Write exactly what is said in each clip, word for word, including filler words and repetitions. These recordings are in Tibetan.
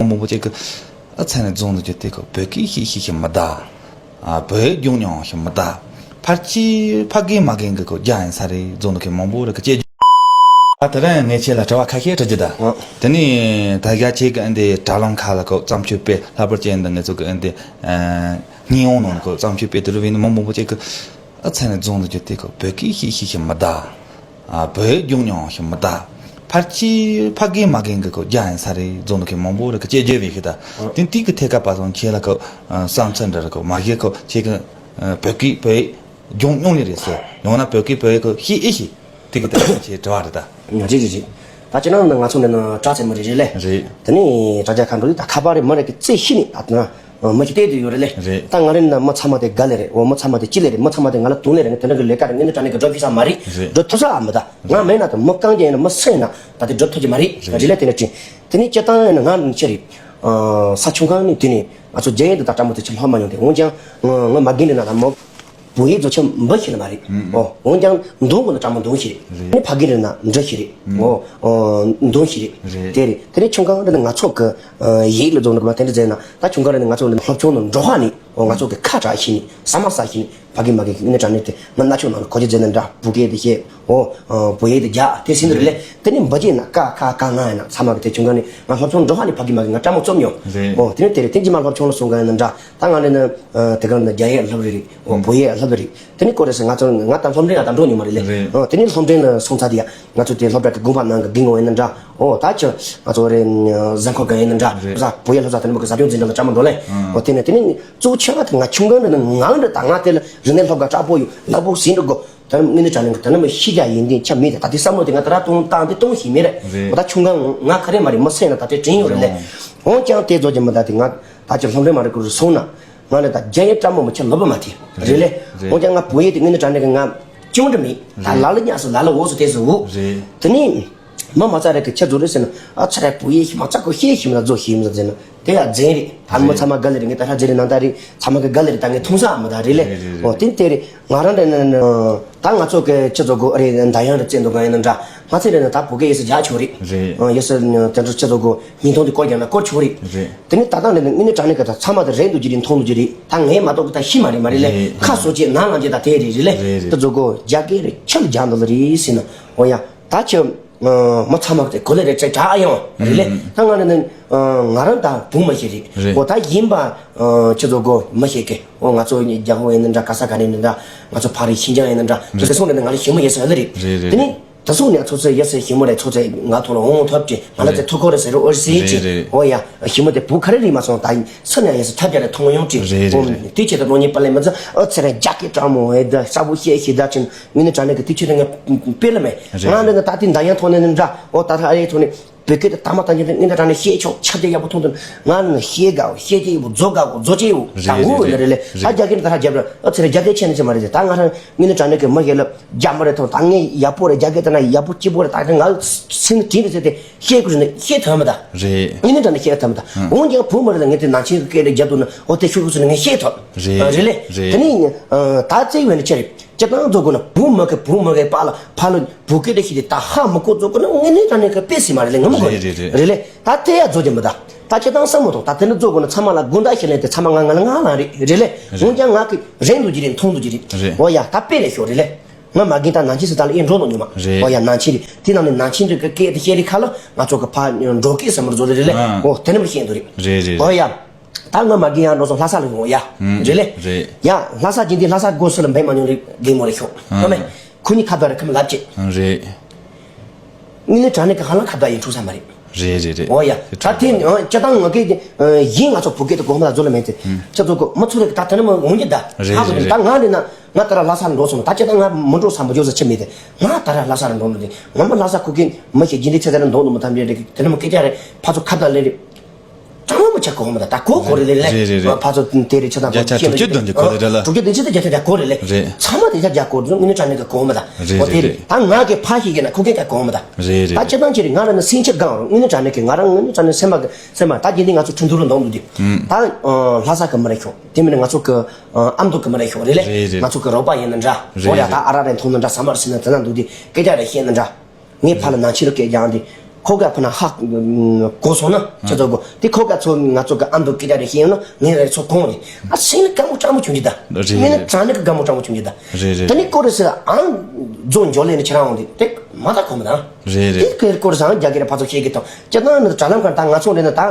མང་པོ་ཅིག་གི་ཨ་ཚན་ནས་རྫོང་དུ་གྱུར་ཏེ་ཁོ་བོད་སྐད་ཤེས་ཤེས་ཤེས་མི་གདའ། ཨ་བོད་ཡིག་སྦྱོང་མྱོང་ཤེས་མི་གདའ། ཕལ་ཆེར་ཕ་རྒན་མ་རྒན་གི་ཁོ་རྒྱ་ཡིན་ས་རེད། རྫོང་དུ་ཁོ་མང་པོ་རེད་གི་སྐྱེ་རྒྱུ། ཨ་དེ་རིང་ངས་ཁྱེད་ལ་དྲི་བ་ཁ་ཤས་དྲི་རྒྱུ་ད། ཨ། དེ་ནས་ད་རྒྱ་ཁྱེད་ཀྱི་ཨ་འདི་དྲ་ལམ་ཁག་ལ་ཁོ་བརྩམས་ཆོས་སྤེལ། ལྷག་པར་ཅན་འདི་ངེད་ཚོ་གི་ཨ་འདི་ཨ་སྙན་དབང་ནང་ཁོ་བརྩམས་ཆོས་སྤེལ་དུས་རུ་བས་ནི་མི་མང་པོ་ཅིག་གི་ཨ་ཚན་ནས་རྫོང་དུ་གྱུར་ཏེ་ཁོ་བོད་སྐད་ཤེས་ཤེས་ཤེས་མི་གདའ། ཨ་བོད་ཡིག་སྦྱོང་མྱོང་ཤེས་མི་གདའ། ཕལ་ཆེར་ཕ་རྒན་མ་རྒན་གི་ཁོ་རྒྱ་ཡིན་ས་རེད། རྫོང་དུ་ཁོ་མང་པོ་རེད་གི་སྐྱེ་རྒྱུ་བས་ཤི་ད། དེ་དུས་ཀྱི་ཐད་ཀ་པ་སོང་ཁྱེད་ལ་ཁོ་ཨ་བསམ་ཚུལ་འདྲ་རེད་ཁོ་མ་གཞི་ཁོ་ཁྱེད་ཀྱི་ཨ་བོད་སྐད་བོད་ཡིག་སྦྱོང་མྱོང་ལེ་རེད་ཟེར། ཡང་ན་བོད་སྐད་བོད་ཡིག་ཁོ་ཤེས་ཨེ་ཤེས། དེ་གི་ཐད་ཀྱི་དྲི་བ་རེད་ད། རེད་རེད་རེད། ད་ཁྱེད་རང་ནི་ང་ཚོ་ནས་ནི་དྲག་ཚད་མི་རེད་རེད་ལེ། རེད། དེ་ནས་དྲ་རྒྱ་ཁ་འགྲོ་དུས་ད་ཁ་པར་རེད་མི་རེད་གི་རྩེ་ཤི་ནི་ད་དེ་ན་མི་ཞིག་བལྟས་དུས་ཡོད་རེད་ལེ། རེད། ད་ང་རེ་ནི་མི་ཚང་མ་དེ་དགའ་ལེ་རེད། འོ་མི་ཚང་མ་དེ་ཅི་ལེ་རེད། མི་ཚང་མ་དེ་ང་ལ་དུང་ལེ་རེད། ང་དེ་འདྲ་གི་ལས་ཀ་རེད། ངས་ནི་དྲ་ནས་གི་འགྲོ་ཕི་ས་མ་རེད། རེད། འགྲོ་ཐུབ་ས་ཨ་མི་ད། ང་མེད་ན་ད་མི་རྐང་རྒྱན་ཡིན་ན་མི་སེ་ན་ད་དེ་འགྲོ་ཐུབ་ཀྱི་མ་རེད། རེད། རེད་ལེ། དེ་འདྲ་དྲིན། དེ་ནས་སྤྱིར་བཏང་ཡིན་ན་ང་ནི་ཆི་རེད། ཨ་ས་ཆུང་གང་ནས་དེ་ནས་ང་ཚོ་རྒྱ་ཡིག་འདི་དག་སྤྲ་མོ་དེ་ཆ་ལྷག་མ་ཡོང་དེ་འོན་ཀྱང་ང་ང་མ་རྒན་རེད་ན་ད་མོ། བོད་ཡིག་རྫོགས་ཆེན་འབའ་ཤེས་ནི་མ་རེད། ཨོ། འོན་ཀྱང་འདོན་དགོས་ན་དྲང་མོ་འདོན་ཤེས་རེད། ནི་ཕ་གི་རེད་ན་འབྲི་ཤེས་རེད། ཨོ། འདོན་ཤེས་རེད། དེ་རེད། དེ་ནས་ཆུང་གང་རེད་ན་ང་ཚོ་གི་ཡིག་ལ་རྫོགས་ནི་གི་མ་དེ་འདྲ་ཟེར་ན་ད་ཆུང་གང་རེད་ན་ང་ཚོ་ནི་སློབ་ཆུང་ནང་འགྲོ་ཧ་ནི་ཨོ་ང་ཚོ་གི་ཁ་གྲག་ཤེས་ནི་ཟ་མ་ཟ་ཤེས་ནི་ཕ་གི་མ་གི་ནི་དྲང་ནི་དེ་ང་ན་ཆུང་ནང་ལ་གོ་རྒྱུ་ཟེར་ན་འདྲ་བུ་གེ་དེ་ཤེས་ཨོ་བུ་ཡེ་དེ་རྒྱ་དེ་ཟིན་རེད་ལེ། དེ་ནི་འབའ་ཅེ་ན་ཀ་ཁ་ག་ང་ཡིན་ན་ཚ་མ་གི་དེ་ཆུང་གང་ནི་ང་སློབ་ཆུང་འགྲོ་ཧ་ནི་ཕ་གི་མ་གི་ང་དྲང་མོ་རྩོམ་མྱོང་། ཨོ་དེ་ནི་དེ་རེད། དེ་ཇི་མ་སློབ་ཆུང་ལ་སོང་ག་ཡིན་ན་འདྲ། ད་ང་ལ་ནི་དེ་ག་ནི་རྒྱ་ཡིག་སློབ་རེད་རེད། ཨོ་བོད་ཡིག་སློབ་རེད། དེ་ནི་ཀོ་རེ་སི་ང་ཚོ་ང་ད་སློབ་འབྲིང་ལ་ད་འགྲོ་མྱོང་མ་རེད་ལེ། རེད། ཨོ་དེ་ནི་སློབ་འབྲིང་ལ་སོང་ཚར་དེ་ཡ་ང་ཚོ་དེ་སློབ་གྲྭ་དེ་དགོན་པ་ནང་གི་དགེ་རྒན་ཡིན་ན་འདྲ། ཨོ་ད་ཆ་ང་ཚོ་རེད་གཟའ་འཁོར་ག་ཡིན་ན་འདྲ། རེད། ས་བོད་ཡིག་སློབ་གྲྭ་དེ་ནི་མ་གི་ཟབ་སྦྱོང་འཛིན་གྲྭ་ལ་བཅའ་མ་འགྲོ་ལེ། ཨོ་དེ་ནི་དེ་ནི་གཙོ་ཆེ་བ་དེ་ང་ཆུང་གང་འདྲ་ནི་ང་འདྲ་ད་ང་དེ་ལ་རིག་གནས་སློབ་གྲྭ་དྲག་པོ་ཡོད་ལག་པོ་ཟིན་འགྲོ་དགོ། ད་ནི་དངོས་གནས་དྲང་གནས་ད་ནི་མི་ཤི་རྒྱ་ཡིན་དེ་ཆ་མེད་དེ་ད་དེ་བསམ་བློ་དེ་ང་ད་ར་གཏོང་བཏང་དེ་གཏོང་ཤེས་མེད་རེད། རེད། ཨོ་ད་ཆུང་གང་ང་ག་རེ་མ་རེད་མི་སེ་ན་ད་དེ་དྲན་ཡོད་རེད་ལེ། འོན་ཀྱང་དེ་ཚོ་ཀྱི་མི་ད་དེ་ང་ད་ཀྱི་སློབ་འབྲིང་མ་རེད་ཀུ་རུ་སོང་ན། ང་ནི་ད་རྒྱ་ཡིག་སྤྲ་མོ་མི་ཆེ་ལོབ་པ་མ་ཐེ། རེད་ལེ། རེད། འོན་ཀྱང་ང་བོད་ཡིག་དེ་དངོས་གནས་དྲང་གནས་ཀྱི་ང་སྐྱོན་འདྲ་མེད། ད་རེད། ལ་ལ་ཉག་སུ་ལ་ལ་འོ་སུ་དེ་སུ་འུ། རེད། དེ་ནི་མ་མ་ཚ་རེད་ཀི་ཁྱེད་ཚོ་རེད་ཟེར་ན་ཨ་ཚ་རེད་བོད་ཡིག་ཤི་མ་ཚ་ཀོ་ཤེས་ཤི་མ་ཚ་ཛོ་ཤེས་མ་ཚ་ཟེར་ན་དེ་ཡ་རྫན་རེད། ད་མི་ཚ་མ་ག་ལེ་རེད་ངས་ད་ཧྲ་རྫན་རེད་ནང་ད་རེད་ཚ་མ་གི་ག་ལེ་རེད་ད་ངས་མཐོང་ས་ཨ་མ་ད་རེད་ལེ། རེད་རེད་རེད། འོ་དེ་ནི་དེ་རེད། ང་རང་འདྲ་ན་ད་ང་ཚོ་གི་སྤྱི་ཚོགས་སྒོ་རེད་ད་ཡང་རེད་བཙན་དུ་གང་ཡིན་ན་འདྲ་ང་ཚོ་འདྲ་ན་ད་བོད་སྐད་ཡོད་སུ་རྒྱག་ཆོག་རེད། རེད། ཡོད་སུ་དེ་འདྲ་སྤྱི་ཚོགས་སྒོ་མིང་ཐོང་དེ་སྐོར་རྒྱག་ན་སྐོར་ཆོག་རེད། རེད། དེ་ནི་ད་ལྟ་འདྲ་ན་དངོས་གནས་དྲང་གནས་གི་ད་ཚང་མ་དེ་རེད་འདུག་གི་རེད་མཐོང་འདུག་གི་རེད་ད་ངས་མ་གཏོགས་གི་ད་ཤི་མ་རེད་མ་རེད་ལེ། རེད། ཁ་སོ་ཅེ་ནང་ལངས་ཅེ་ད་དེ་རེད་རེད་ལེ། རེད་རེད། དེ་ཚོ་སྒོ་རྒྱ་སྐད་རེད་ཆ་ལ་རྒྱག་འདུག་ལ་རེད་ཟེར་ན་འོ་ཡ་ད་ཁྱོད། མི་ཚང་མ་དེ་གོ་ལེ་རེ་ཚེ་དྲག་ཡོང་རེད་ལེ། ད་ང་ནི་ནི་ང་རང་ད་བུ་མ་ཤེས་རེད། རེད། འོ་ད་ཡིན་པ་ཁྱེད་ཚོ་གོ་མ་ཤེས་ཀི། འོ་ང་ཚོ་རྒྱ་ཧོ་ཡིན་ན་འདྲ་ག་ས་ག་ནས་ཡིན་ན་འདྲ་ང་ཚོ་ཕ་རི་ཤིན་ཅང་ཡིན་ན་འདྲ་ཁྱེད་ཚོ་སོང་ནས་ང་ལ་ཞི་མོ་ཡེ་ས་ཡོད་ལེ་རེད། རེད་རེད། དེ་ནི་ད་སོང་ནས་ཚོ་ཚོ་ཡེ་ས་ཞི་མོ་རེད་ཚོ་ཚོ་ང་ཐོག་ལ་འོང་ཐོབ་ཀི་ང་ལ་ཚེ་ཐུ་ཁོ་རེ་ཟེར་རོ་ཨོ་སི་ཅི། རེད་རེད། འོ་ཡ་ཞི་མོ་དེ་བུ་ག་རེ་རེད་མ་སོང་ད་ཡིན་ས་ནས་ཡེ་ས་ཐབས་རྒྱ་རེ་མཐོང་ཡོང་ཀི། རེད་རེད། འོ་རེད། དེ་ཆེད་དུ་རོ་ཉིད་པ་ལས་མ་ཚ་ཨོ་ཚེ་རེ་རྒྱ་སྐད་དྲང་མོ་ཨེ་ད་ས་བུ་ཤེས་ཤེས་ད་ཆེན། དངོས་གནས་དྲང་གནས་ཀྱི་དུས་ཚོད་དེ་ངས་དཔེ་ལ་མེད། རེད། ང་འདི་ནི་ད་ལྟའི་འདྲ་ཡང་ཐོག་ནས་ནི་འདྲ་འོ་ད་ལྟ་ཨ་རིའི་ཐོག་ནས་བོད་སྐད་དེ་དག་མ་དང་ཆེན་དེ་དངོས་གནས་དྲང་གནས་ཤེས་ཆོག་ཆ་རྒྱ་ཡག་པོ་མཐོང་དུས་ང་ནི་ཤེས་དགའ་བོ་ཤེས་ཀྱི་ཡོད་བོ་རྫོགས་དགའ་བོ་རྫོགས་ཀྱི་ཡོད་བོ་རེད་ད་ངུ་འོ་ན་རེད་ལེ། རེད། ད་རྒྱ་སྐད་ནི་ད་ཧ་རྒྱབ་ར་ཨ་ཚེ་རེ་རྒྱ་སྐད་ཆེ་ནི་ཆེ་མ་རེད་ད་ང་རང་དངོས་གནས་དྲང་གནས་ཀྱི་མ་ཤེས་ལབ་རྒྱ་མ་རེད་ཐོག་ད་ངས་ཡག་པོ་རེད་རྒྱ་སྐད་ད་ན་ཡག་པོ་སྐྱིད་པོ་རེད་ད་ང་སེམས་དྲིན་རེད་ཟེར་ཏེ་ཤེས་དགོས་རེད་ཤེས་ཐུབ་མ་ད། རེད། དངོས་གནས་དྲང་གནས་ཤེས་ཐུབ་མ་ད། འོན་ཀྱང་བུ་མ་རེད་ད་ངས་དེ་ནང་ཆེན་གྱི་སྐད་རེད་རྒྱབ་འདུག་ན་འོ་དེ་ཤུགས་ཤུགས་སུ་ནས་ངས་ཤེས་ཐུབ། རེད། རེད་ལེ། རེད། དེ་ནས་ད་རྩེ་བས་ནི་ཆེ་རེད། སྤྱིར་བཏང་རྫོགས་དགོས་ན་བུ་མ་གི་བུ་མ་གི་པཱ་ལགས་ཕ་ལོ་བུ་སྐད་དེ་ཤི་དེ་ད་ཧ་མི་གོ་རྫོགས་དགོས་ན་དངོས་གནས་དྲང་གནས་ཀྱི་དཔེ་སྲིད་མ་རེད་ལེ་ངོ་མ་གོ་རེད་རེད་རེད། རེད་ལེ། ད་དེ་ཡ་རྫོགས་ཀྱི་མི་ད། ད་སྤྱིར་བཏང་བསམ་མོ་ཐོག་ད་དེ་ནི་རྫོགས་དགོས་ན་ཚང་མ་ལ་དགོངས་དག་ཞིག་ལེན་ཏེ་ཚང་མ་ང་ང་ལ་ང་ལ་རེད་རེད་ལེ། འོན་ཀྱང་ང་གི་རེད་འདུག་ཀྱི་རེད་མཐོང་འདུག་ཀྱི་རེད། རེད། འོ་ཡ་ད་དཔེ་ལས་ཤོག་རེད་ལེ། ང་མ་རྒན་ད་ནང་ཆེན་སུ་ད་ལ་ཨེ་འགྲོ་ནོ་ཉོ་མ། རེད། འོ་ཡ་ནང་ཆེན་རེད་དེ་ནང་ནས་ནང་ཆེན་རེད་ཀྱི་སྐད་དེ་བཤད་རེད་ཁ་ལ་ང་ཚོ་གི་ཕ་འགྲོ་སྐད་ཟེར་མར་བཟོ་རེད་རེད་ལེ། ཨ། འོ་དེ་ནི་མི་ཤེས་འདུག་རེད། རེད་རེད། འོ་ཡ། ད་ང་མ་རྒན་ཡང་འགྲོ་སོང་ལྷ་ས་ལ་ཡོང་ཡ། ཨུམ། རེད་ལེ། རེད། ཡ་ལྷ་ས་ཇི་འདི་ལྷ་ས་སྒོ་སུ་ལ་འབད་མ་མྱོང་རེད་རྒན་མོ་རེད་ཤོག་ཨ། ཡོང་མེད། ཁོ་གཉིས་ཁ་བརྡ་རེད་ཁམས་ལབ་ཅེས། རེད། དངོས་གནས་དྲང་གནས་ཀྱི་ཧ་ལམ་ཁ་བརྡ་ཡིན་འཁྲུག་ས་མ་རེད། རེད་རེད་རེད། འོ་ཡ། ད་དེ་ཨ་སྤྱིར་བཏང་ང་གི་ཡིན་ང་ཚོ་བོད་སྐད་དུ་གོ་མ་ལ་བཟོ་ལ་མེད་དེ། ཨུམ། ཁྱེད་ཚོ་གོ་མ་ཚོ་རེད་ད་དེ་ནི་མ་འོང་གི་ད། རེད་རེད་རེད། ད་ང་རེད་ན་ང་ད་ར་ལྷ་ས་ལ་འགྲོ་སོང་ད་སྤྱིར་བཏང་ང་མི་འགྲོ་ས་མ་འཇོག་ས་ཆི་མེད་དེ། ང་ད་ར་ལྷ་ས་ལ་འགྲོ་མི་དེ་ང་མ་ལྷ་ས་ཁུ་གི་མི་ཞིག་རྒྱུན་ལས་ཆེ་ས་ལ་འདོགས་ནི་མི་ཐམ་རེད་རེད་དེ་ནི་མ་སྐད་ཆ་རེད་ཕ་ཚོ་ཁ་བརྡ་ལེ་རེད། ཀྲང་མ་ཆ་གོ་མ་ད་ད་གོ་གོ་རེ་ལེ་ལེ། རེད་རེད་རེད། ཕ་ཚོ་དེ་རེ་ཆ་དང་རྒྱ་ཆ་དྲུག་ཅུ་བདུན་ཅུ་གོ་རེ་རེ་ལ། དྲུག་ཅུ་བདུན་ཅུ་དེ་རྒྱ་ཆ་རྒྱ་གོ་རེ་ལེ། རེད། ཚང་མ་དེ་ཆ་རྒྱ་གོ་རེ་ཚོ་ངི་ནི་ཀྲང་ནི་གི་གོ་མ་ད། རེད་འོ་དེ་རེད་རེད། ད་ང་གི་ཕ་ཞིག་གི་ན་ཁུ་གེ་ཀ་གོ་མ་ད། རེད་རེད། ད་ཁྱེད་རང་ཅི་རེད་ང་ར་ནི་སེང་ཆེ་གང་རུང་ངི་ནི་ཀྲང་ནི་གི་ང་རང་ངི་ནི་ཀྲང་ནི་སེམས་མ་གི་སེམས་མ་ད་རྒྱུན་དེ་ང་ཚོ་ཁྲིན་ཐུ་རུ་འདོང་འདུག་དེ། ད་ལྷ་ས་གི་མི་རེད་ཤོག་དེ་མིན་ན་ང་ཚོ་གི་ཨ་མདོ་གི་མི་རེད་ཤོག་རེད་ལེ། རེད་རེད། ང་ཚོ་གི་རོགས་པ་ཡིན་ན་འདྲ། རེད་འོ་ཡ་རེད། ད་ཨ་ར་རེ་མཐོང་ན་འདྲ་ས་མ་རེ་སི་ན་དེ་ན་འདུག་དེ་སྐད་ཆ་རེ་བཤད་ན་འདྲ། ངའི་ཕ་ལ་ནང་ཆེན་རུ་སྐད་རྒྱག་འདི། ཁོ་ག་ཕ་ན་ཧ་གོ་སོང་ན་ཁྱེད་ཚོ་གོ་དེ་ཁོ་ག་ཚོ་ང་ཚོ་གི་ཨ་མདོ་སྐད་ཆ་རེ་ཤེས་ཡོང་ན་ངས་རེ་ཚོ་གོང་རེད། ཨ་སེང་ལ་དགའ་མོ་སྤྲང་མོ་བྱུང་གི་ད། རེད་ངས་ནི་རེད། དྲང་ནི་གི་དགའ་མོ་སྤྲང་མོ་བྱུང་གི་ད། རེད་རེད། དེ་ནི་ཀོ་རེ་སི་ཨང་རྫོ་འཇོ་ལེ་ནི་ཁྱེད་རང་འོང་དེ་དེ་མ་ད་གོ་མ་ད། རེད་རེད། དེ་ཀོ་རེ་སི་ཨང་རྒྱ་སྐད་རེ་ཕ་ཚོ་ཤེས་གི་ད་ཁྱེད་ད་ནི་དྲ་ལམ་ཁར་ད་ང་ཚོ་རེ་ན་ད་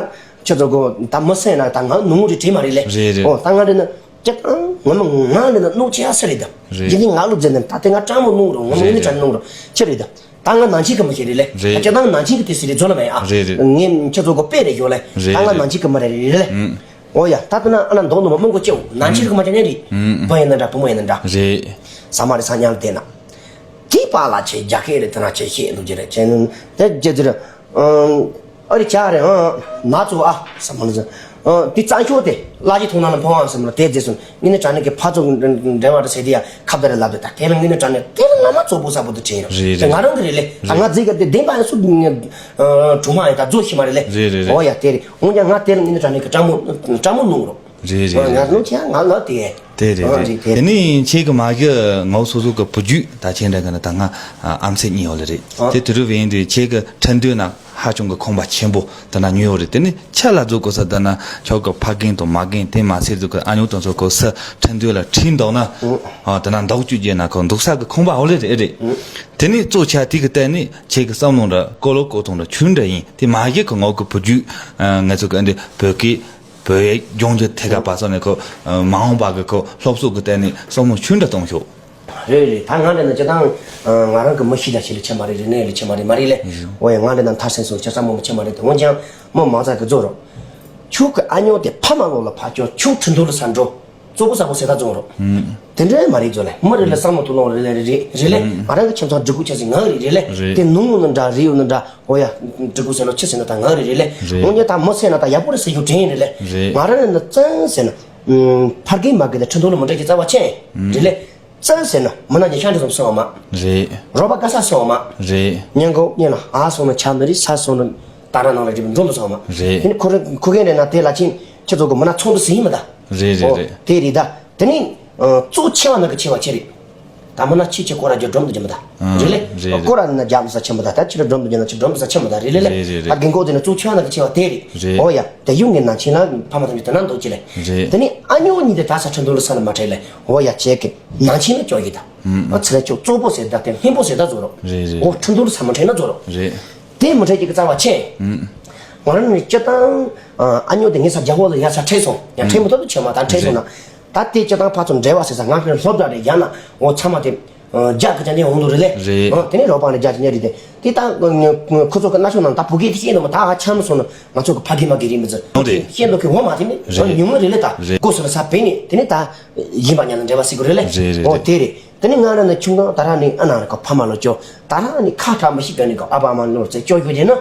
ཁྱེད་ཚོ་གོ་ད་མི་སེང་ན་ད་ང་ནུ་མོ་རེ་བྲིས་མ་རེད་ལེ། རེད་རེད། ཨོ་ད་ང་རེ་ན་ཁྱེད་ད་ང་མ་ང་རེ་ན་ནུ་ཆེ་ཨ་སི་རེད་ད། རེད། ཡིན་ནི་ང་ལུག་རྫས་ནི་ད་དེ་ང་སྤྲང་མོ་ནུ་རོ་ང་མ་ངི་ནི་དྲ་ནུ་རོ་ཁྱེད་རེད་ད། ད་ང་ནང་ཆེན་གི་མི་ཤེས་རེད་ལེ། རེད། ཁྱེད་ད་ནང་ཆེན་གི་དེ་སི་རེད་ཛོ་ལ་མེད་ཨ། རེད་རེད། ངས་ཁྱེད་ཚོ་གོ་དཔེ་རེ་ཡོད་ལེ། རེད་ད་ང་རེད། ནང་ཆེན་གི་མི་རེད་རེད་ལེ། ཨུམ། ཨོ་ཡ་ད་ལྟ་ན་ཨ་ན་མདོག་ནུ་མ་མང་གོ་ཅེའུ་ནང་ཆེན་གི་མ་ཅང་ཉན་རེད། ཨུམ། བུ་ཡིན་ན་འདྲ་བུ་མོ་ཡིན་ན་འདྲ། རེད། ས་མ་རེད་ས་ཉལ་བསྡད་ན། དེ་པ་ལ་ཆེ་རྒྱ་སྐད་རེད་དེ་ན་ཆེ་ཤེས་འདུག་ཅེ་རེད་ཅེ་ནི་དེ་ཅེ་ཅེ་རེད། ཨ་རི་ཅག་རེད་ཨང་། ན་ཚོ་ཨ་ས་མ་ལ་ཟེར། ཨ་དེ་གཙང་ཤོག་དེ་བླ་སྤྱི་ཐོག་ནང་ལ་འཕོ་བ་ས་མ་ལ་དེ་རྫས་སོང་། ངས་ནི་དྲ་ནས་ཀྱི་ཕ་ཚོ་འབྲེལ་བ་རེ་ཟེར་དེ་ཡ་ཁ་བརྡ་རེ་ལབ་དེ་ད་དེ་ལ་ངས་ནི་དྲ་ནས་དེ་ལ་ང་མ་གཙོ་བོ་ས་བོ་དུ་དྲན་རོ། རེད་དེ་རེད། ང་རང་གི་རེད་ལེ། ད་རེད། ང་རྫས་ཀྱི་དེ་བདེན་པ་ཡང་སུ་གྲུང་མ་ཡང་ད་རྫོ་ཤི་མ་རེད་ལེ། རེད་རེད་རེད། ཨོ་ཡ་དེ་རེད། འོན་ཀྱང་ང་དེ་ལ་ངས་ནི་དྲ་ནས་ཀྱི་སྤྲང་མོ་སྤྲང་མོ་ནུང་རོ། རེད་རེད་ང་རེད། ནུ་ཁྱེད་ང་ལ་དེ། དེ་རེད་ཨ་རེད། རེད་དེ། དེ་ནས་ཁྱེད་ཀྱི་མ་གི་ངའོ་སོ་སོ་གི་བུ་རྒྱུད་ད་ཁྱེད་འདྲ་གི་ན་ད་ང་ཨམ་ཚེ་གཉིས་ཡོད་ལེ་རེད། ཨ་དེ་དུས་རུ་བས་འདི་ཁྱེད་ཀྱི་ཁྲིན་ཏུའུ་ན་ཧ་ཅང་གི་ཁོམ་པ་ཆེན་པོ་དེ་ན་ཉོས་ཡོད་རེད། དེ་ནི་ཆ་ལ་རྫོགས་དགོས་ས་དེ་ན་ཁྱོད་ཀྱི་ཕ་རྒན་དང་མ་རྒན་དེ་མ་ཟེར་རྫོགས་གི་ཨ་ཉོ་དང་ཚོ་གོ་ས་ཁྲིན་ཏུའུ་ལ་ཁྲིད་འདུག་ན། ཨ་དེ་ན་འདོག་བཅུག་རྒྱུ་ན་ཁོ་འདུག་ས་གི་ཁོམ་པ་ཡོད་ལེ་རེད་རེད། དེ་ནི་གཙོ་ཆ་དེ་གི་སྟེང་ནི་ཁྱེད་ཀྱི་བསམ་བློ་འདྲ་ཀོ་ལོ་ཀོ་ཐོང་འདྲ་ཆུན་འདྲ་ཡིན། དེ་མ་གི་གི་ངའོ་གི་བུ་རྒྱུད་ང་ཚོ་གི་འདི་བོད་སྐད་བོད་ཡིག་སྦྱོང་རྒྱུ་ཐད་ཀ་བ་སོགས་ནས་ཁོ་མ་འོངས་པ་གི་ཁོ་སློབ་གསོ་གི་སྟེང་ནས་བསམ་བློ་ཆུང་དུ་གཏོང་ཤོག་རེད་རེད། ད་ང་འདྲ་ན་སྤྱིར་བཏང་ང་རང་གི་མི་ཤི་ད་ཤི་ལ་ཆེ་མ་རེད། རེད་ནས་ལ་ཆེ་མ་རེད་མ་རེད་ལེ། འོ་ཡ་ང་འདྲ་ན་མཐར་སེམས་སོ་ཆ་ས་མོ་མ་ཆེ་མ་རེད་དེ་འོན་ཀྱང་མི་མང་ཚ་གི་རྫོ་རོ། ཁྱོད་ཀྱི་ཨ་ཉོ་དེ་ཕ་མ་ལོ་ལ་ཕ་ཅོ་ཁྱོད་ཁྲི་འདུག་ལ་ས་འགྲོ། གཙོ་བོ་ས་བོ་ཟེ་ད་རྫོ་རོ། དེ་འདྲ་མ་རེད་རྫོ་ལེ། མི་རེད་ལ་ས་མོ་ཏུ་ལོང་རེད་ལེ་རེད་རེད་ལེ། ང་རང་གི་ཁྱིམ་ཚང་འབྲི་གུ་ཆ་ཟིག་ང་རེད་རེད་ལེ། རེད། དེ་ནུང་ནུ་འདྲ་རེད་ཡོད་ནུ་འདྲ། ཨོ་ཡ། འབྲི་གུ་ཟེར་ནོ་ཆི་ཟེར་ན་ད་ང་རེད་རེད་ལེ། རེད། འོ་ཉེ་ད་མོ་ཟེར་ན་ད་ཡག་པོ་རེད་ཟེར་རྒྱུ་དྲན་རེད་ལེ། རེད། ང་རང་ནི་བཙན་ཟེར་ན། ཕར་གི་མ་གི་ད་ཁྲི་འདུག་ལ་མི་འདྲ་གི་རྩ་བ་ཆེ། རེད་ལེ། བཙན་ཟེར་ན་མི་ན་ཉེ་ཤང་འདྲ་སོང་སོང་བ་མ། རེད། རོགས་པ་ག་ས་སོང་བ་མ། རེད། ཉན་གོ་ཉན་ལ་ཨ་སོང་ན་ཆ་མི་རེད་ས་སོང་ན་ད་ར་ནང་ལ་རེད་འགྲོ་མི་སོང་བ་མ། རེད། དེ་ནི་ཁོ་རེ་ཁོ་གན་རེད་ན་དེ་ལ་ཆེན་ཁྱེད་ཚོ་གི་མི་ན་ཚོང་འདུ་ཟིན་ཡིན་མི་ད། རེད་རེད་རེད། དེ་རེད་ད། དེ་ནི། གཙོ་ཆེ་བ་ནང་གི་ཆེ་བ་ཆེ་རེད། ད་མི་ན་ཆེ་ཆེ་སྐོར་ར་རྒྱུ་སྒྲོམ་དུ་རྒྱུ་མི་ད། རེད་ལེ། རེད་རེད། སྐོར་ར་ནི་ན་རྒྱ་མི་ས་ཆེན་པོ་ད་ད་ཕྱི་ར་སྒྲོམ་དུ་རྒྱུ་ན་ཕྱི་སྒྲོམ་དུ་ས་ཆེན་པོ་ད་རེད་ལེ་ལེ། རེད་རེད་རེད། ད་རྒན་གོག་དེ་ནི་གཙོ་ཆེ་བ་ནང་གི་ཆེ་བ་དེ་རེད། རེད། འོ་ཡ་དེ་ཡུང་ངའི་ནང་ཆེན་ལ་ཕ་མ་ཐམས་ཅད་དེ་ན་འདུག་ཅི་ལེ། རེད། དེ་ནི་ཨ་ཉོ་གཉིས་དེ་ད་ས་ཁྲི་འདུག་ལ་ས་ལ་མ་ཁྲེལ་ལེ། འོ་ཡ་ཁྱེད་ཀྱི་ནང་ཆེན་ལ་སྐྱོ་ཡི་ད། ཨ་ཚེ་ལ་ཆོག་གཙོ་པོ་ཟེར་ད་དེ་ཧན་པོ་ཟེར་ད་ཟོ་རོ། རེད་རེད། འོ་ཁྲི་འདུག་ལ་ས་མ་ཁྲེལ་ན་ཟོ་རོ། རེད། དེ་མི་ཁྲེལ་གྱི་གི་རྩ་བ་ཆེ། ང་རང་ནི་སྤྱིར་བཏང་ཨ་ཉོ་དེ་ངའི་ས་རྒྱ་བོ་ལ་ཡ་ས་ཁྲེལ་སོང་ཡང་ཁྲེལ་མི་ཐུབ་ཏུ་ཆེ་མ་ད་ཁྲེལ་སོང་ན། ད་དེ་སྤྱིར་བཏང་ཕར་ཚུར་འབྲེལ་བ་ཟེར་ས་ང་ཕན་སློབ་གྲྭ་རེད་ཡང་ན་འོ་ཚང་མ་དེ་རྒྱ་གི་ཅན་དེ་འོང་དུ་རེད་ལེ། རེད། དེ་ནས་རོགས་པ་ནས་རྒྱ་ཅན་རེད་དེ་དེ་ད་ཁོ་ཚོ་གི་སྣ་ཤོག་ནང་ད་བུ་གེ་དེ་ཤེས་འདུག་མ་ད་ཧ་ཆམ་སོང་ན་ང་ཚོ་གི་ཕ་གི་མ་གི་རིན་མི་ཚོ་རེད། ཤེས་འདུག་གི་འོ་མ་དེ་ནི་རེད། ཉུང་ངུ་རེད་ལེ་ད། རེད། སྒོ་སོ་ལ་ས་བེ་ནི་དེ་ནི་ད་ཡིན་པ་ཉ་ལ་འབྲེལ་བ་ཟེར་གི་རེད་ལེ། རེད་རེད། འོ་དེ་རེད། དེ་ནི་ང་རང་ནི་ཆུང་ཐང་ད་རང་ནི་ཨ་ན་ར་ག་ཕ་མ་ལོ་ཅོ་ད་རང་ནི་ཁ་གྲག་མ་ཤི་ག་ནི་ག་ཨ་ཕ་ཨ་མ་ལོ་རྩེ་ཅོ་ཡོད་ཅེ་ན།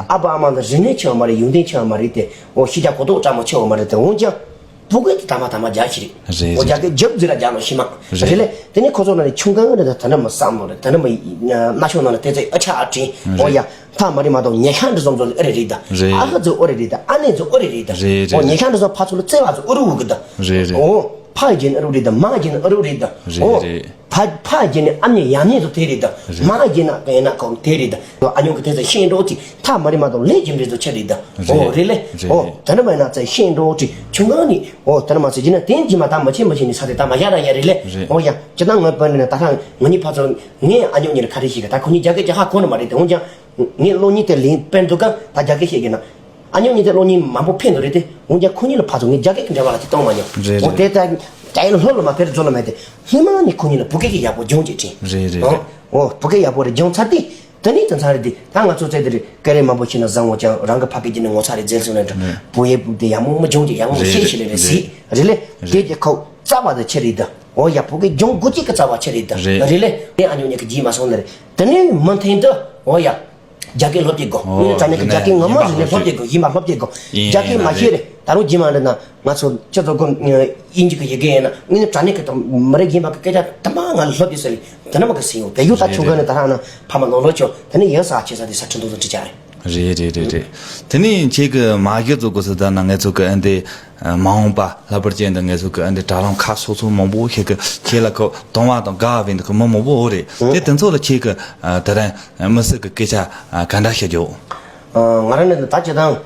ཨ་ཕ་ཨ་མ་ལ་རིན་ནས་ཆེ་བ་མ་རེད་ཡོན་ཏན་ཆེ་བ་མ་རེད་དེ་འོ་ཤི་རྒྱ་གོ་ཏོག་བཀྲ་མ་ཆེ་བ་མ་རེད་དེ་འོ་ཀྱང་། བུ་གུ་དེ་ད་མ་ད་མ་རྒྱ་ཤི་རེད། རེད་འོ་རྒྱ་རེད། གི་རྒྱབ་ཟི་ལ་རྒྱ་ལོ་ཤི་མ། རེད། རེད་ལེ། དེ་ནི་ཁོ་ཚོ་ན་ནི་ཆུང་གང་རེད་ད་ད་ནི་མ་བསམ་ལོ་རེད་ད་ནི་མ་ན་ཤོ་ན་ལ་དེ་ཚེ་ཨ་ཆ་ཨ་དྲིན་འོ་ཡ། ཐ་མ་རི་མ་དང་ཉེ་ཤང་འདྲ་སོང་ཚོ་ཨ་རེ་རེད་ད། རེད། ཨ་ཁ་ཚོ་ཨོ་རེ་རེད་ད་ཨ་ནེ་ཚོ་ཨོ་རེ་རེད་ད། རེད་འོ་རེད། ཉེ་ཤང་འདྲ་སོང་ཕ་ཚོ་ལ་བརྩེ་བ་ཚོ་ཨོ་རུ་འུ་གི་ད། རེད་རེད། འོ། ཕ་རྒྱན་ཨ་རུ་རེད་ད་མ་རྒྱན་ཨ་རུ་རེད་ད། རེད་འོ། རེད། ཕ་ཕ་རྒྱན་ནི་ཨམ་ཉེ་ཡམ་ཉེ་ཚོ་དེ་རེད་ད། རེད། མ་རྒྱན་ན་གན་ན་གོང་དེ་རེད་ད། ཨ་ཉོ་གི་དེ་ཚོ་ཤེས་འགྲོ་དེ་ཐ་མ་རི་མ་དང་ལས་རྒྱུ་འབྲས་ཚོ་ཆ་རེད་ད། རེད། འོ་རེད་ལེ། རེད། འོ་ད་ནི་མ་ན་ཚ་ཤེས་འགྲོ་དེ་ཆུང་གང་ནི་འོ་ད་ནི་མ་ཚ་རྒྱུ་ན་དེན་གྱི་མ་ད་མ་ཆེ་མ་ཆེ་ནི་ས་དེ་ད་མ་ཡ་ར་ཡ་རེད་ལེ། རེད། འོ་ཡ་ཅི་ད་ང་པ་ནི་ན་ད་ཧ་ང་ནི་ཕ་ཚོ་ངས་ཨ་ཉོ་ཉེ་ལ་ཁ་རེ་ཞིག་ག་ད་ཁོ་ནི་རྒྱ་སྐད་ཅི་ཧ་གོ་ནི་མ་རེད་དེ་འོ་ཀྱང་། ངས་གློག་བརྙན་དེ་ལེན་པན་འདུག་ག་ད་རྒྱ་སྐད་བཤད་ཀྱི་ན། ཨ་ཉོ་ཉིན་དེ་གློག་བརྙན་མང་པོ་ཕན་འདུག་རེད་དེ། འུན་ཀྱང་ཁོ་གཉིས་ལ་ཕར་ཚུར་ངས་རྒྱ་སྐད་ཀྱི་འབྲེལ་བ་ལ་དེ་གཏོང་མ་མྱོང་། རེད་འོ་རེད། དེ་ལྟར་རྒྱ་ཡིག་ལ་ལྷོད་ལ་མ་ཕེབས་རྫོ་ལ་མེད་དེ། ཧི་མ་ནི་ཁོ་གཉིས་ལ་བོད་སྐད་ཀྱི་ཡག་པོ་སྦྱོང་ཅིག་དྲིན། རེད་རེད། འོ་རེད། འོ་བོད་སྐད་ཡག་པོ་རེ་སྦྱོང་ཚར་དེ། དེ་ནས་དེ་ཚར་རེད་དེ་ད་ང་ཚོ་བཙལ་དེ་རེད་སྐད་རེད་མང་པོ་ཤེས་ན་བཟང་བོ་ཀྱང་རང་གི་ཕ་སྐད་ཀྱི་ནི་ངོ་ཚ་རེད་རྫེལ་སོང་ན་འདྲ། རེད། བོད་ཡིག་དེ་ཡག་མོ་མ་སྦྱོང་ཅིག་ཡག་མོ་མ་རེད་ཤེས་ཤེས་རེད་རེད། རེད་ལེ། རེད། དེ་གྱི་ཁོ་རྩ་བ་དེ་ཆེ་རེད་ད། འོ་ཡ་བོད་སྐད་སྦྱོང་དགོས་ཅིག་གི་རྩ་བ་ཆེ་རེད་ད། རེད། རེད་ལེ། དེ་ཨ་ཉོ་ཉི་གི་རྗེས་མ་སོང་ན་རེད། དེ་ནས་མུ་མཐུད་དུ་འོ་ཡ། རྒྱ་སྐད་སློབ་སྐྱེ་དགོས། ཨོ་ངས་དྲ་གནས་ཀྱི་རྒྱ་སྐད་ངོ་མ་རིག་ནས་སློབ་སྐྱེ་དགོས་ཡིན་པ་སློབ་སྐྱེ་དགོས། ཡིན་རྒྱ་སྐད་མ་ཤེས་རེད་ད་རུང་རྗེས་མ་འདྲི་ན་ང་ཚོ་སྤྱི་ཚོགས་ཀྱི་དབྱིན་ཇི་གི་ཡི་གེ་ཡིན་ན་ངས་ནི་དྲ་གནས་ཀྱི་དང་མི་རིགས་ཡིན་པ་གི་སྐད་ཆ་དུ་མ་ང་ལ་སློབ་སྐྱེ་ཟེར་ལེ་དེ་ན་མ་གི་སེ་ཡོང་བལ་ཡུལ་ད་ཆུང་ག་ནས་ད་རང་ན་ཕ་མ་ལོ་ལོ་ཆོ་དེ་ནས་ཡོད་ས་ཆེ་ས་དེ་ས་ཁྲི་འདུག་ཚོ་འདྲི་བྱ་རེད། རེད་རེད་རེད་རེད། དེ་ནས་ཁྱེད་ཀྱི་མ་གཞི་བཟོ་དགོས་ཟེར་ད་ན་ང་ཚོ་གི་ཨ་འདི་མ་འོངས་པ་ལྷག་པར་ཅན་དུ་ང་ཚོ་གི་ཨ་འདི་དྲ་ལམ་ཁ་སོ་སོ་མང་པོ་ཞིག་གི་ཁྱེད་ལ་ཁོ་དང་བ་དང་དགའ་བ་བས་འདི་ཁོ་མི་མང་པོ་འོ་རེད། དེ་དེ་ཚོ་ལ་ཁྱེད་ཀྱི་ཨ་དེ་རིང་མི་སེར་གི་སྐད་ཆ་ཨ་ག་འདྲ་བཤད་རྒྱུ། ང་རང་ནི་ད་ཅི་དང་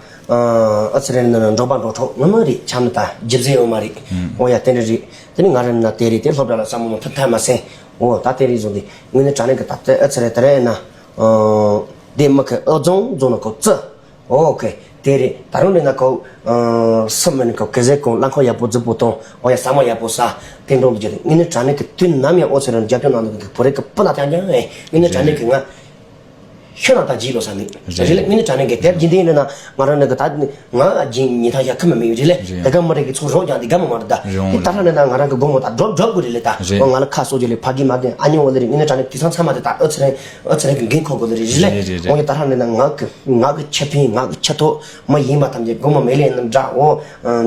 ཨ་ཚེ་རིང་ནི་འབྲོག་པ་འབྲོག་ཁྲོག་ངོ་མ་རེད། ཆ་ནི་ད་རྒྱུ་མཚན་ཡོད་མ་རེད། འོ་ཡ་དེ་འདྲ་རེད། དེ་ནི་ང་རང་ནི་ན་དེ་རེད། དེ་སློབ་གྲྭ་ལ་བསམ་བློ་ཐུབ་ཐབས་མ་སེང་། འོ་ད་དེ་རེད་བཟོ་འདི་དངོས་གནས་དྲང་གནས་ཀྱི་ད་ལྟ་ཨ་ཚེ་རིང་དེ་རིང་ན་ཨ་དེ་མི་ཁ་ཨ་རྫོང་རྫོང་ན་ཁོ་ཙི། ཨོ་ཁེ། དེ་རེད། ད་རུང་ནི་ན་ཁོ་ཨ་སུ་མིན་ཁོ་གེ་ཟེ་ཁོང་རླངས་འཁོར་ཡག་པོ་རྫིག་པོ་གཏོང་། ཨོ་ཡ་ཟ་མ་ཡག་པོ་ཟ། དེ་འགྲོ་འདུག་ཅེས་དངོས་གནས་དྲང་གནས་ཀྱི་དུས་ནམ་ཡང་ཨོ་ཚེ་རིང་རྒྱབ་སྐྱོར་གནང་འདུག་གི་བུ་རེ་གི་སྤུ་ན་ཐང་ཀྱང་ཨེ་དངོས་གནས་དྲང་གནས་ཀྱི་ང་ཤོད་ན་ད་བརྗེད་ལོ་ས་མེད་རེད་ལེ། དངོས་གནས་དྲང་གནས་ཀྱི་དེབ་རྒྱུན་ལྡན་ཡིན་ན་ང་རང་ནི་གི་ད་ནི་ང་རྒྱུན་ཉི་ཐང་ཡག་ཁ་མི་མི་ཡོད་རེད་ལེ། དེ་ག་མི་རེད་གི་ཚོ་རོགས་ཀྱང་དེ་ག་མི་མ་རེད་ད། དེ་ད་ལྷ་ནི་ན་ང་རང་གི་དགོང་མོ་ད་སྒྲོབ་སྒྲོབ་དགོས་རེད་ལེ་ད། ཨོ་ང་ལ་ཁ་གསོ་རྒྱུ་ལེ་ཕ་གི་མ་གི་ཨ་ཉོ་བ་ལེ་རེད། དངོས་གནས་དྲང་གནས་དུས་སང་ཚང་མ་དེ་ད་ཨོ་ཚེ་རིང་ཨོ་ཚེ་རིང་གི་འགན་འཁུར་དགོས་ལེ་རེད་ལེ། ཨོ་ཡ་ད་ལྷ་ནི་ན་ང་གི་ང་གི་ཆེ་ཕིང་ང་གི་ཆེ་ཐོག་མ་ཡིན་པ་ཐམས་ཅད་དགོངས་པ་མེད་ལེ་ནི་འདྲ། འོ་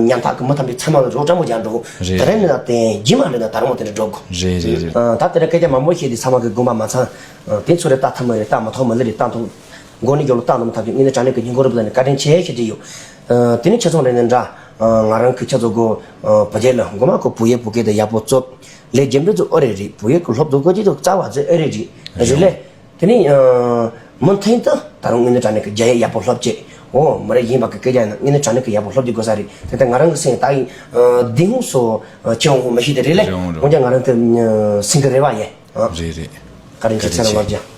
ཉམ་ཐག་གི་མི་ཐམས་ཅད་ཚང་མ་ལ་རོགས་སྤྲང་པོ་རྒྱག་འགྲོ། རེད། དེ་རིང་ནི་ན་དེ་རྗེས་མ་ལེ་ན་ད་རུང་དེ་འདྲ་འགྲོ་དགོས། རེད་རེད་རེད། ད་དེ་རིང་སྐད་ཆ་མང་པོ་བཤད་དེ་ཚང་མ་གི་དགོངས་པ་མ་ཚང་། དེ་ཚོ་རེ་ལྟ་ཐུབ་མ་རེད། ལྟ་མ་ཐུབ་མ་ལེ་རེད། ལྟ་ཐུབ་མགོ་ནས་རྒྱབ་ལ་ལྟ་ཐུབ་མ་ཐུབ་ཀྱི་དངོས་གནས་དྲང་གནས་ཀྱི་སྙིང་ཁོང་རུབ་ལ་ནི་བཀའ་དྲིན་ཆེ་ཞེས་བྲིས་ཡོད། དེ་ནི་ཁྱེད་ཚོ་རེ་ནི་འདྲ། ང་རང་གི་ཁྱེད་ཚོ་གོ་བུ་རྒྱལ་ལ་མགོ་མ་གོ་བུ་ཡེ་བུ་སྐད་དེ་ཡག་པོ་རྩོབ། ལས་རྒྱབ་འདྲ་ཚོ་ཨོ་རེ་རེད། བུ་ཡེ་གི་སློབ་ཚོ་གོ་ཅི་ཚོ་རྩ་བ་ཚེ་ཨོ་རེ་རེད། རེད་ལེ། དེ་ནི་མུ་མཐུད་དུ་ད་རུང་དངོས་གནས་དྲང་གནས་ཀྱི་རྒྱ་ཡེ་ཡག་པོ་སློབ་ཅེས། འོ་མི་རེ་ཡིན་པ་གི་སྐད་ཆ་ཡིན་ན་དངོས་གནས་དྲང་གནས་ཀྱི་ཡག་པོ་སློབ་ཅེས་དགོས་ས་རེད། དེ་ལྟར་ང་རང་གི་སེམས་ད་ཡིན་བདེན་ཧུང་སོ་ཅི་འོང་ཧུང་མི་ཤེས་དེ་རེད་ལེ། འོང་ཀྱང་ང་རང་དེ་སེམས་ཀྱི་རེ་བ་ཡིན། རེད་རེད། བཀའ་དྲིན་ཆེ། ཚེ་རིང་བར་རྒྱ།